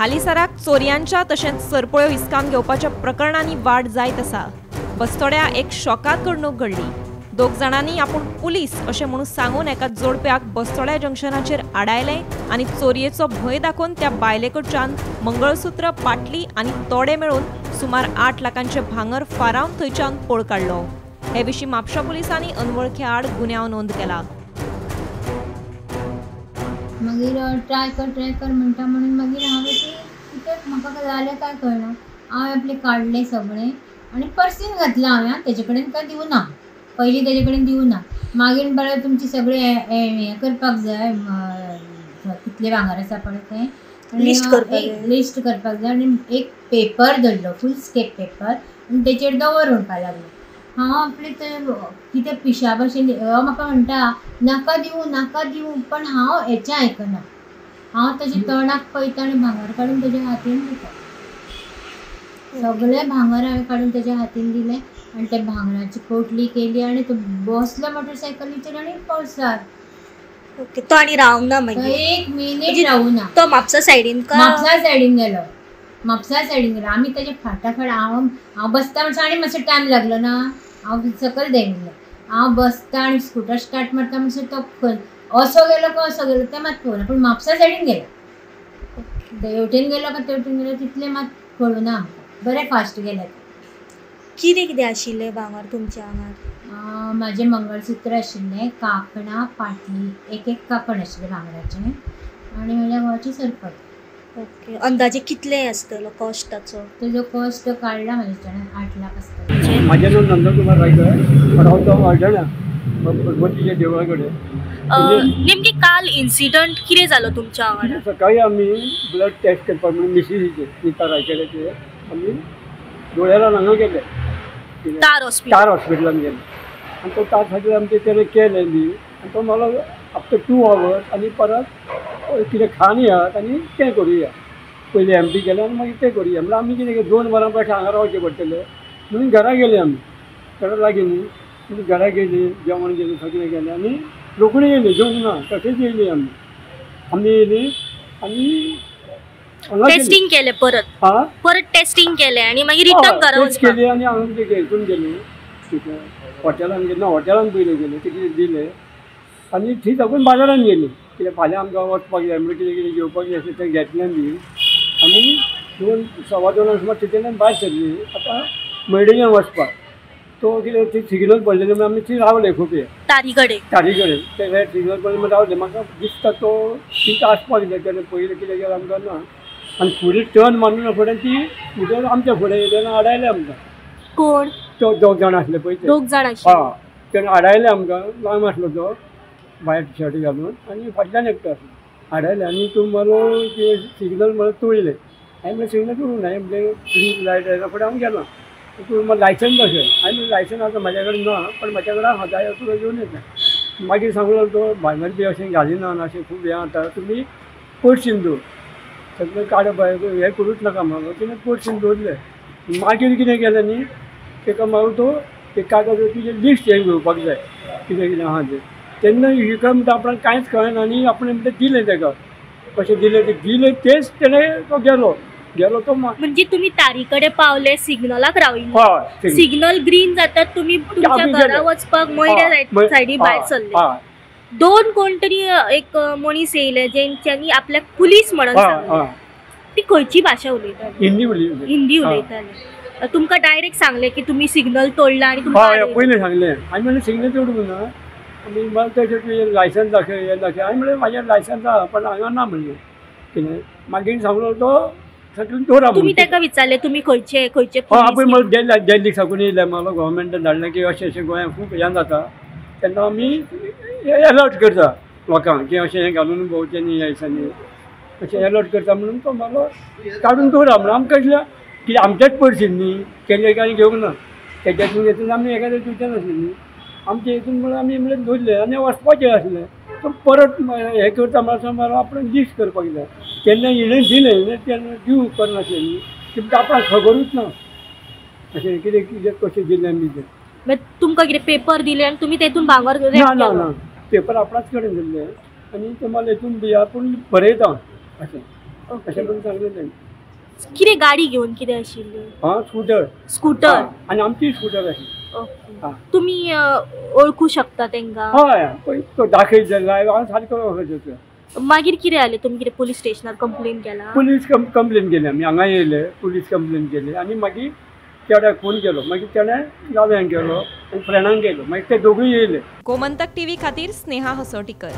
हालींसराक चोरयांच्या तशेंच सरपळ्यो हिसकावन घेवपाच्या प्रकरणांनी वाड जायत आसा. बस्तोड्या एक शॉकात घडणूक घडली. दोग जाणांनी आपूण पुलीस अशें म्हणून सांगून एका जोडप्याक बस्तोड्या जंक्शनाचेर आडायलें आनी चोरयेचो भंय दाखोवन त्या बायलेकडच्यान मंगळसूत्र, पाटली आनी तोडे मेळून सुमार 8 लाखांचे भांगर फारावन थंयच्यान पळ काडलो. हे विशीं म्हापशा पुलिसांनी अनवळख्या आड गुन्यांव नोंद केला. मागीर ट्राय कर म्हणटा म्हणून मागीर हांवें ते कितें म्हाका जालें काय कळना, हांवें आपलें काडलें सगळें आनी पर्सीन घातलां हांवें. तेजे कडेन काय दिवना, पयलीं तेजे कडेन दिवना, मागीर बरें तुमचें सगळें हें करपाक जाय, कितले भांगर आसा पळय तें लिस्ट करपाक जाय. आनी एक पेपर धरलो, फूल स्केप पेपर, आनी तेचेर दवर म्हणपाक लागलो. हांव आपलें तें कितें पिशा भशेन हो म्हाका म्हणटा नाका दिवं नाका दिवं, पण हांव हेचें आयकना. हांव ताजे तोंडाक पळयता आनी भांगर काडून ताज्या हातीन दिता. सगळें भांगर हांवें काडून ताज्या हातीन दिलें आनी त्या भांगराची पोटली केली आनी तो बसलो मोटरसायकलीचेर आनी पळसार. ओके, तो आनी रावंक ना मागीर? एक मिनीट रावूं ना. तो म्हापसा सायडीन? म्हापसा सायडीन गेलो, म्हापसा सायडीन गेलो. आमी ताजे फाटाफाट हांव हांव बसता म्हणसर आनी मातसो टायम लागलो ना, हांव सकयल देंविल्लें. हांव बसता आनी स्कुटर स्टार्ट मारता म्हणसर तो असो गेलो काय असो गेलो तें मात पळोवना, पूण म्हापसा सायडीन गेलो. तेवटेन गेलो काय तेवटेन गेलो तितलें मात कळुना आमकां. बरें फास्ट गेलें. कितें कितें आशिल्लें भांगर तुमच्या आंगार? म्हाजें मंगळसूत्र आशिल्लें, कांकणां, पाटली, एक एक कांकण आशिल्लें भांगराचें आनी म्हज्या घोवाचें सरपळ. ओके, अंदाजे कितले आसतलो कॉस्ट ताचो? तेजो कॉस्ट काडला म्हाज्याच्यान 8 लाख आसतलो. म्हाजें नांव नंदकुमार रायकर, रावता हळदण्या भगवतीच्या देवळा कडेन. नेमकी काल इन्सिडंट कितें जालो तुमच्या आंगार? सकाळी आमी ब्लड टेस्ट करपाक म्हणून मिसीसीचे नीता रायकराचे आमी दोळ्याला हांगा गेले, तार हॉस्पिटलान गेले. आनी तो तार हॉस्पिटल आमचें तेणें केलें बी आनी तो मला आफ्टर 2 आवर्स आनी परत कितें खावन येयात आनी तें करुया. पयलीं एम डी केलें आनी मागीर तें करुया. म्हणल्यार आमी कितें 2 वरां परस हांगा रावचें पडटलें म्हणून घरा गेले आमी. घरा लागीं न्ही, म्हणून घरा गेली, जेवण गेलें, सगळें गेलें आनी रोखडी येयली, जेवंक ना तशेंच येयली आमी. आमी येयली आनी टेस्टिंग केलें परत. हां, परत टेस्टिंग केलें आनी मागीर रिटर्न घरा टेस्ट केली आनी हांगा हितून गेली, हॉटेलान गेली ना, हॉटेलान पयलीं गेली, ते कितें दिलें आनी थंय साकून बाजारान गेली. कित्याक फाल्यां आमकां वचपाक जाय म्हणून कितें कितें घेवपाक जाय आसलें तें घेतलें बी आनी 2 सव्वा 2 सुमार तितल्यान भायर सरली. आतां मयडेच्यान वचपाक तो कितें थंय सिग्नल पडलेले म्हणून आमी थंय रावले खूब वेळ. तारी कडेन ते रेड सिग्नल पडले म्हणून रावले. म्हाका दिसता तो तिका आसपाक जाय, तेणें पयलें कितें केलें आमकां ना. आनी फुडें टर्न मारून फुडें ती फुडें आमच्या फुडें येयले आनी आडायले आमकां. कोण? तो दोग जाण आसले पळय ते. दोग जाण आशिल्ले. हय, तेणें आडायले आमकां. लांब आसलो तो, भायर शर्ट घालून आनी फाटल्यान एकटो आसलो. आडायले आनी तूं मला ते सिग्नल मला तोडलें. हांवें म्हणलें सिग्नल तोडूंक ना, हांवें म्हणलें ग्रीन लायट आयला फुडें हांव गेलो. तूं म्हाका लायसन्स दाखय. हांवें म्हणलें लायसन्स आतां म्हाज्या कडेन ना, पण म्हाज्या कडेन आसा, जाय तुका घेवन येता. मागीर सांगलो तो भांगर बी अशें घालिना अशें खूब हें जाता, तुमी पर्सीन दवर, सगळें काडप हें करूच नाका म्हणून तिणें पर्सीन दवरलें. मागीर कितें केलें न्ही, ताका मागीर तो एक कागद तुजें लिस्ट हें घेवपाक जाय कितें कितें आसा तें. तेन्ना हिका म्हणटा आपणाक कांयच कळना आनी आपणें म्हणटा दिलें ताका, कशें दिलें तें दिलें तेच तेणें तो गेलो गेलो तो. म्हणजे तुमी तारी कडेन पावले, सिग्नलाक राविल्ले, हय, सिग्नल ग्रीन जातात, तुमी तुमच्या घरा वचपाक मयड्या सायडी भायर सरले. 2 कोण तरी एक मनीस येयले जेंच्यांनी आपल्याक पुलीस म्हणून सांगलें. ती खंयची भाशा उलयताली? हिंदी उलयताली. हिंदी उलयताले. तुमकां डायरेक्ट सांगलें की तुमी सिग्नल तोडला आनी तुमकां पयलीं सांगलें. आनी म्हणलें सिग्नल तोडूंक ना, आनी मागीर तेजें तुजें लायसन्स दाखय हें दाखय. हांवें म्हणलें म्हाजें लायसन्स आसा पण हांगा ना म्हणलें कितें. मागीर सांगलो तो सगळें दवरा. तुमी ताका विचारलें तुमी खंयचे खंयचे? हय, आपणें म्हणलें दिल्लीक साकून येयले, म्हाका गोवोरमेंटान धाडलें की अशें अशें गोंयांत खूब हें जाता, तेन्ना आमी एलर्ट करता लोकांक की अशें हें घालून भोंवचें न्ही ह्या दिसांनी, अशें एलर्ट करता म्हणून तो म्हाका काडून दवरा. म्हणून आमकां दिसलें की आमचेच पर्सीन न्ही, तेजे कांय घेवंक ना, तेज्यातून हेतून आमी एखादें दिवचें नासलें न्ही, आमचे हितून म्हणून आमी म्हणलें दवरलें आनी वचपाचें आसलें. तो परत हें करता म्हणल्यार आपणें लिस्ट करपाक जाय. तेन्ना हिणें दिलें, हिणें तेन्ना दिवंक करनासलें न्ही, की आपणाक खबरूच ना अशें कितें कितें कशें दिलें आमी तें. तुमकां कितें पेपर दिले आनी तुमी तेतून भांगर? ना ना ना, पेपर आपणाच कडेन दिल्ले आनी ते मला हितून दिया पूण बरयता अशें. अशें करून सांगलें तेणी. कितें गाडी घेवन कितें आशिल्ली? हां, स्कुटर. स्कुटर. आनी आमची स्कुटर आशिल्ली. तुमी ओळखू शकता तेंका? हय, पळय तो दाखयत जाल्यार हांव सारको वळखता. मागीर कितें जालें? तुमी कितें पुलीस स्टेशनार कंप्लेन केला? पुलीस कंप्लेन केली आमी, हांगा येयले पुलीस कंप्लेन केली आनी मागीर चेड्याक फोन केलो, मागीर तेणें जावयांक केलो आनी फ्रेंडांक केलो, मागीर ते दोगूय येयले. गोमंतक टीव्ही खातीर स्नेहा हसोटीकर.